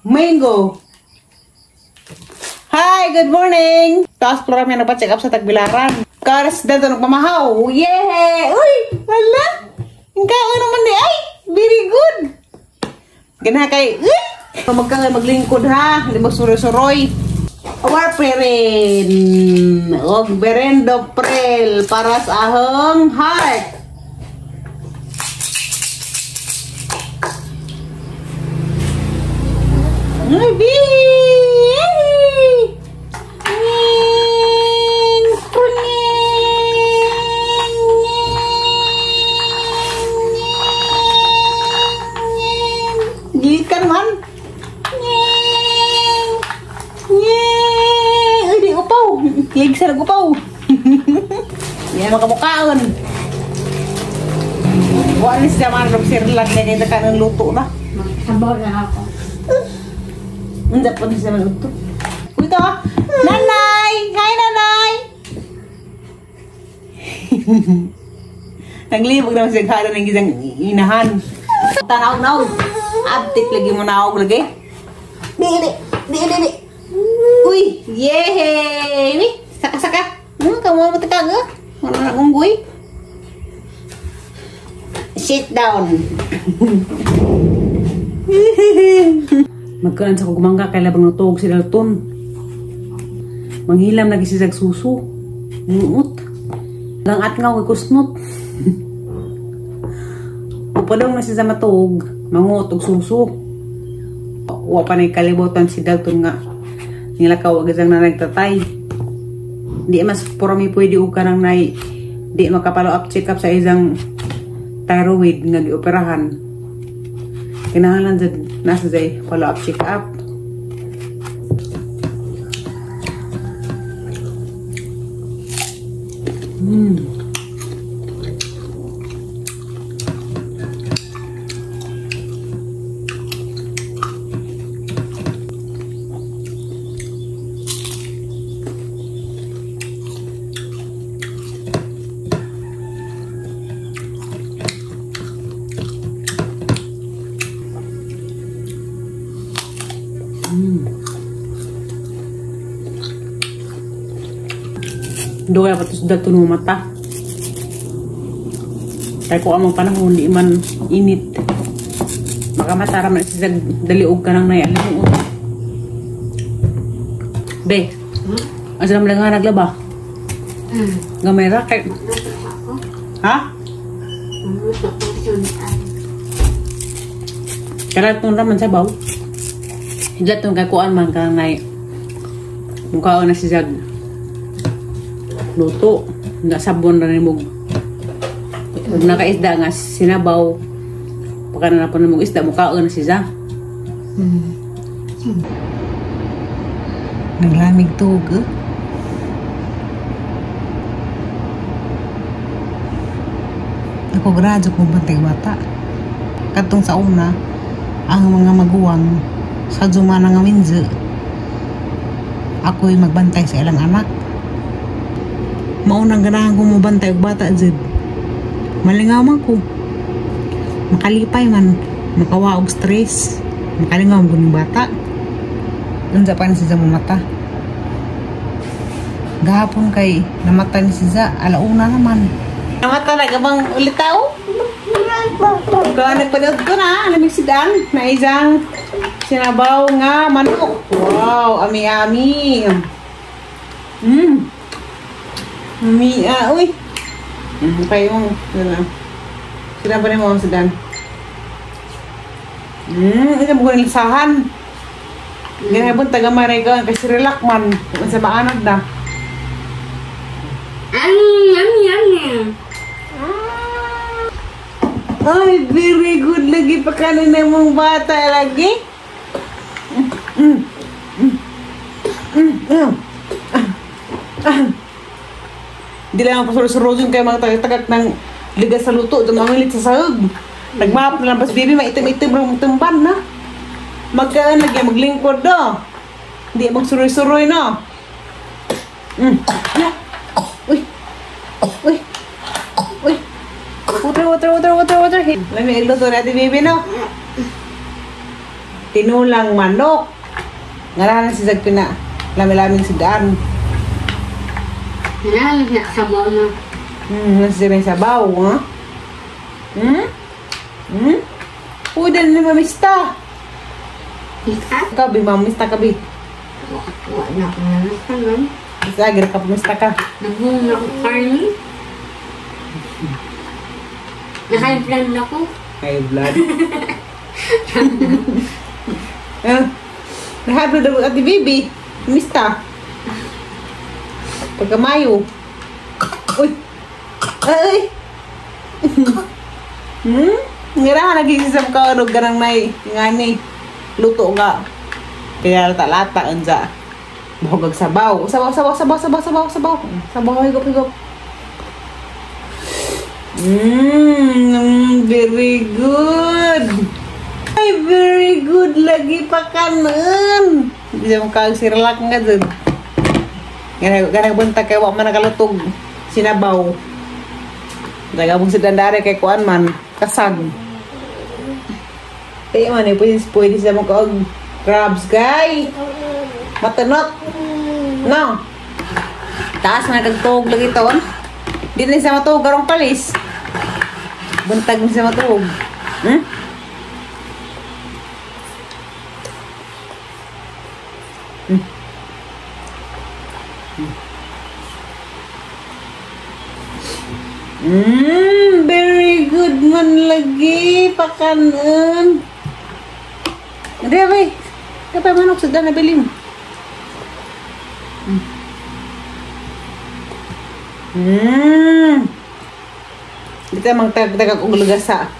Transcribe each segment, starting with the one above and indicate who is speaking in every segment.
Speaker 1: Mango. Hi, good morning. Taas ko kami nagpa-check up sa Tagbilaran. Karas dito nagpamahaw. Yeah! Uy! Hala! Ang kaon naman ni ay! Very good! Ganaha kay, uy! Magka nga maglingkod ha. Hindi magsuroy-suroy. Warfarin. Og Berendopril para sa ahong heart. Ay, gikan man. Uy, di upaw. Lig sa upaw. Yan makamukaon. Wala ni siya man sirlag na kita kanang luto na.
Speaker 2: Sabaw na ako.
Speaker 1: Hindi po siya maluto. Ito, nanay! Hi, nanay! Naglibog naman siya kala ng isang inahan. Tanaw-naw. Abtik lagi mo naog lagi. Di, di, di, di. Uy, yehey! Uy, saka-saka. Kamu mo takag, ah. Wala na unggoy. Sit down. Magkaan sa kugmangga kay labang natog si Dalton. Manghilam lagi si suso. Muot. Lang at nga kay kusnot. Upadong na siya matog, manguot og suso. Wa pa nay kalibutan si Dalton nga nilakaw og isang nanay tatay. Di mas puro mi pwede og kanang nay di makapalo up check up sa isang thyroid nga gioperahan. Kinahanglan jud nasa jay follow up check up. Doya pa to sa Dalton mo mata. Kaya kung amang panahon, di man init. Baka matara man siya daliog ka nang naialimuot. Be, ang sarap lang nga naglaba. Gamay ra kay. Ha? Karatong raman sa baw. Hidlatong kay kuan man ka ngay. Mukhaon na si Zag. Luto nga sabon ra nimo. Ug nakaisda nga sinabaw. Pagka na po nimo isda mukaon na siya. Naglamig tug. Ako gradyo kong bantay bata. Katong sa una, ang mga maguwang sa jumana nga minzo, ako'y magbantay sa ilang anak. Maunang ganahan ko mabantay og bata jud. Malingaw man ko. Makalipay man, makawa og stress. Makalingaw man ko ng bata. Unsa pa ni siya mamata. Gahapon kay namata ni siya alauna naman. Namata na gabang ulitaw. Kaya nagpanood ko na, lamig sidang na isang sinabaw nga manok. Wow, ami-ami. Mia, uy. Kayo, yun lang. Sila pa rin mo ang sedan. Ito mo ko nilasahan. Ganyan po, taga-maray ka. Kasi relax man. Kung sa maanag na. Ay, very good lagi pa kanina mong bata lagi. Di lang ako surusurugin kayo mga tagak ng ligas sa luto, dumangilit sa sahog. Nagmahap na lang pas baby, maitim-itim rin tumban na. Magkaan lagi, maglingkod do. Hindi magsuroy-suroy no. Uy! Uy! Uy! Water, water, water, water, water. Lami, iluto natin baby no. Tinulang manok. Ngarahan si Zag pina lami-laming sidaan.
Speaker 2: Nalalag na sabaw na.
Speaker 1: Nasa may sabaw, ha? Hmm? Hmm? Uy, dahil na mamista.
Speaker 2: Ika?
Speaker 1: Ikaw, bi, mamista ka, bi.
Speaker 2: Wala na ako namista man.
Speaker 1: Isa, gira ka, pamista ka.
Speaker 2: Naghung na ako, Carly. Naka-plan na ako.
Speaker 1: High blood. Naka-high blood ako ati baby. Mista. Pagkamayo. Uy. Ay. Hmm? Ngirahan nagisisam ka ano ganang may ngani. Luto nga. Kaya lata-lata unsa. Buhog og sabaw. Sabaw, sabaw, sabaw, sabaw, sabaw, sabaw. Sabaw, higop, higop. Very good. Ay, very good lagi pa kanon. Hindi mo kag sirlak nga dun. Ganang buntag kay wa man nakalutog sinabaw. Nagabong sa dandare kay kuan man kasag. Kaya man eh, pwede sa mo kaog crabs kay. Matanot. No. Taas man kag tuog lagi ton. Di na siya matuog karong palis. Buntag na siya matuog. Hmm? Very good man lagi pakanon. Hindi bay. Kapay manok sa dana bilin. Dito mang tagtagag og lugasa.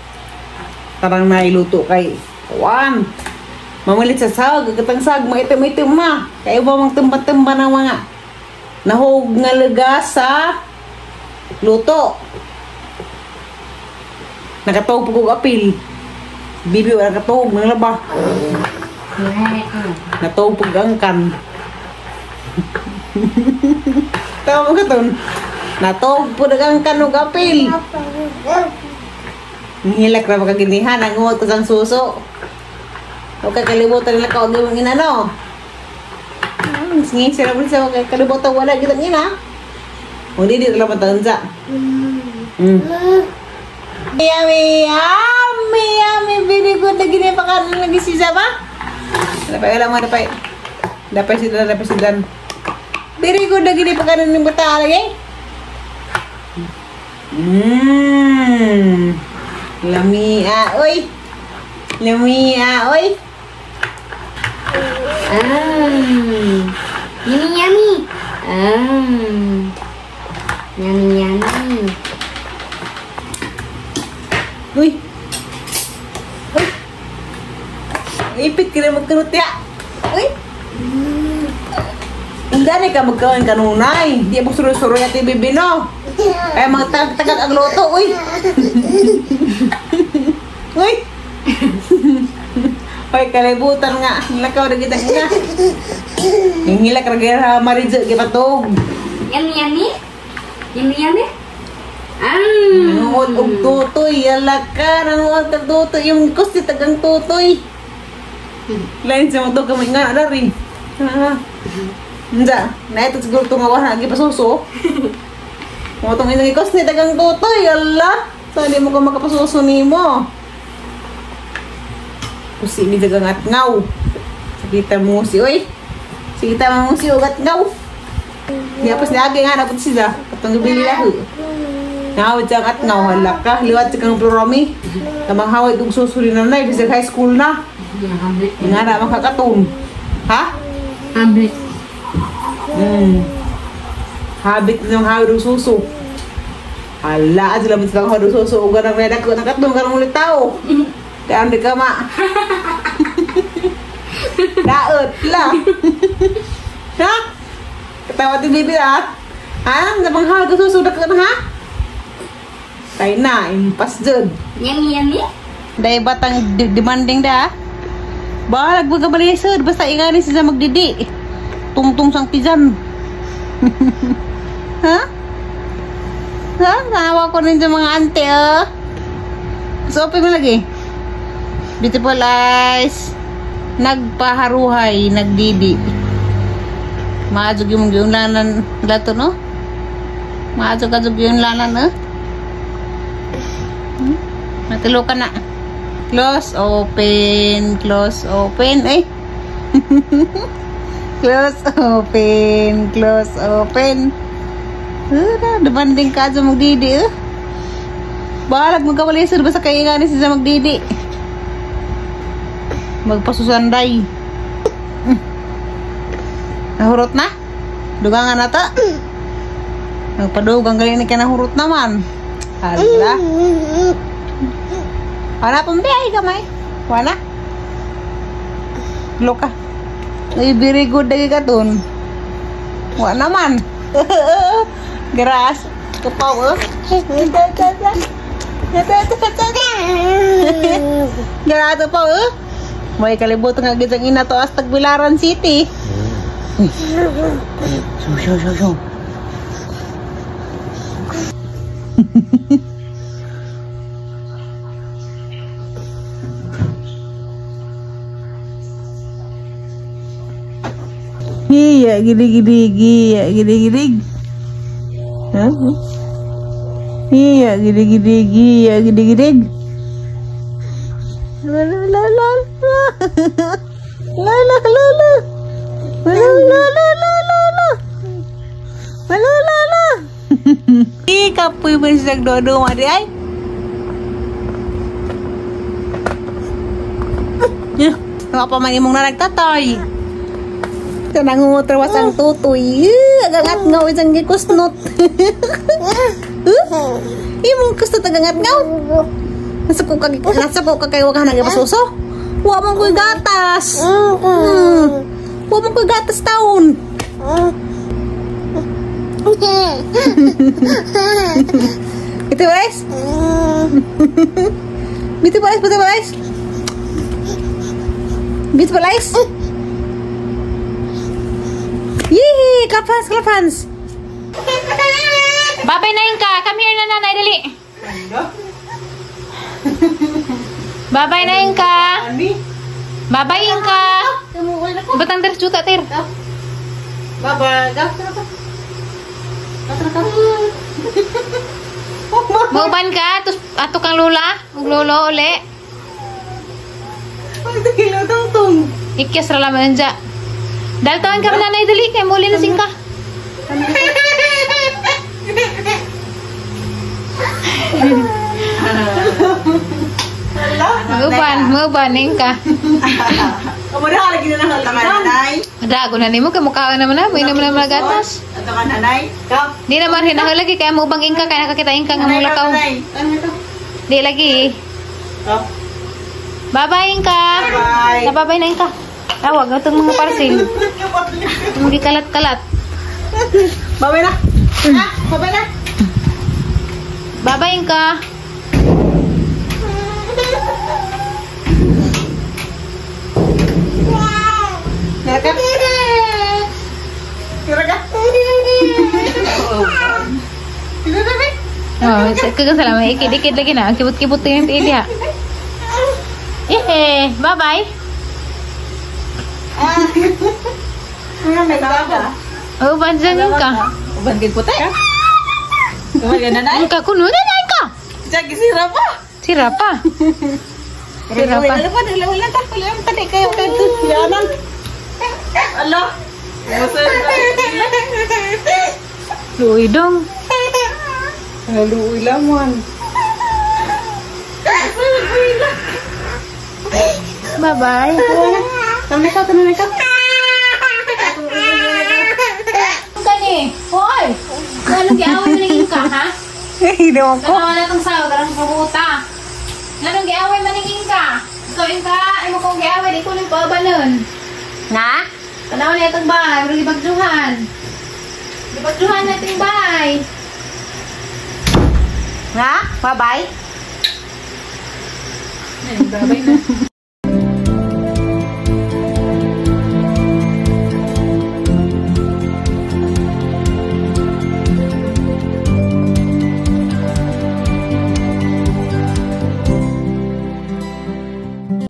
Speaker 1: Tarang nailuto kay kuan. Mamalit sa sag, katang sag maitim-itim ma. Kay ba mang tumba-tumba ng mga nahog nga lugasa luto. Nakatuog pag og apil. Bibi wala nakatuog nang laba. Natuog pag angkan. Tama ka ton. Natuog po ang angkan og apil. Nihilak ra makaginihan ang nguot ko sang suso. Huwag ka kalibutan nila ka og imong ina no. Sige, sila mo sa kalibutan wala gid ang ina. Kung di di lang matansa. Yummy, yummy, yummy. Very good. Lagi niya pakanan lagi si Zaba. Dapat alam mo, dapat. Dapat si Dan, dapat si Dan. Very good. Lagi niya pakanan ng bata lagi. Lamia, oy. Lamia, oy.
Speaker 2: Yummy, yummy. Yummy, yummy.
Speaker 1: Uy. Uy. Ipit ka na magkanutya. Uy. Hindi ka magkaon kanunay. Di mo suroy-suroy at ibibi, no? Ay, mga tag-tagag ang luto. Uy. Uy. Uy, kalibutan nga. Nilakaw na kita nga. Hingilak ra maridyo gipatog.
Speaker 2: Yummy, yummy. Yummy, yummy.
Speaker 1: Nanguot og tutoy, yala ka, nanguot og tutoy, yung kusti tagang tutoy. Lain sa mga kamay nga, dari. Nja, naito siguro itong awa, lagi pasuso. Mga itong inang kusti tagang tutoy, yala. So, hindi mo ka makapasuso ni mo. Kusi ni tagang atngaw. Sakita mo si, oy. Sakita mo si, og atngaw. Niapos ni agi nga, napot siya. Katong gabili lahu. Nahawad siyang at nga, hala ka. Liwat siya kang plurami. Tamang hawad og susuri na na, bisag high school na. Nga na, makakatun. Ha?
Speaker 2: Habit.
Speaker 1: Habit na yung hawad og suso. Hala, sila mo silang hawad og suso. O ganang may nakatun, ganang ulit tao. Kaya hindi ka ma. Daot la. Ha? Katawa din baby ha? Ha? Namang hawad og suso, nakatun ha? Tayo na, impas dyan.
Speaker 2: Yummy, yummy.
Speaker 1: Dahil batang demanding da. Bahalag mo kabalisod, basta ingani siya magdidi. Tungtong sang tijan. Ha? Ha? Nahawa ko rin sa mga ante, oh. So, open mo lagi. Beautiful eyes. Nagpaharuhay, nagdidi. Maadyo yung giunlanan lato, no? Maadyo ka yung giunlanan, eh? Natulo ka na. Close, open, close, open, eh. Close, open, close, open. Debanding ka sa magdidi, eh. Balag magkawalisod ba sa kaingan ni siya magdidi. Magpasusanday. Nahurot na? Dugangan na ta? Nagpadugang galing ni ka nahurot naman. Hala. Wala pang ay kamay. Wala. Loka. Ay, very good lagi ka dun. Wala naman. Grass. Kapaw, eh. Grass, kapaw, eh. May kalibot nga gitang ina to as Tagbilaran City. Uy. So, so, so. Iya, gidig-gidig, iya, gidig-gidig. Huh? Iya, gidig-gidig, iya, gidig-gidig. La la la la. La la la la. La la la la la la. La la la. Ih, kapoy man siya dodo madi ay. Nga pa man imong naragtatoy. Nangungutrawas ang tutoy. Agangat ngaw isang gikusnot. Imong kusnot agangat ngaw. Nasuko ka kay wag ka nagpasuso. Wa man koy gatas. Wa man koy gatas taon. Ito guys. Bito guys, bito guys. Bito guys. Yee! Clap hands, clap hands.
Speaker 3: Babay na yun ka. Come here na nanay, dali. Babay na yun ka. Babay yun ka. Batang ter juta ter.
Speaker 1: Babay.
Speaker 3: Mauban ka, tus ato kang lula, ug lolo uli. Ikyas ra laman dya. Daltawan ka nanay dali kay muli na singka. Mauban, mauban ka.
Speaker 1: Kamu lagi na nanay.
Speaker 3: Dago na nimo kay mukhaon naman na, mo naman na gatas.
Speaker 1: Ato ka nanay.
Speaker 3: Di naman hinahol lagi kay mo ubang ingka kay nakakita ingka nga mulakaw. Di lagi. Bye-bye ingka.
Speaker 1: Bye.
Speaker 3: Bye-bye na ingka. Tawag itong mga parcel. Mga kalat-kalat.
Speaker 1: Bye-bye na. Bye-bye na.
Speaker 3: Bye-bye ingka. Oh, kagang salamat. Ikid-ikid lagi na. Kibot-kibot yung tiil ha. Eh, bye-bye. Oh, banjan yung ka.
Speaker 1: Bandin puti.
Speaker 3: Ang ka kuno na ka.
Speaker 1: Jagi sira pa.
Speaker 3: Sira pa. Sira pa.
Speaker 1: Ala.
Speaker 3: Luoy dong.
Speaker 1: Luoy laman.
Speaker 3: Bye-bye.
Speaker 1: Tama ka, tama ka.
Speaker 3: Kani. Hoy. Anong giaway mo ning ingka, ha?
Speaker 1: Hindi ko.
Speaker 3: Tanawa na tong saw, karang pabuta. Anong giaway man ning ingka? Ikaw ingka, ay mo kong giaway di ko ning paabanon.
Speaker 1: Na?
Speaker 3: Tanawa na itong bahay, pero gibagjuhan. Gibagjuhan na itong bahay.
Speaker 1: Na? Bye-bye.
Speaker 3: Bye-bye na.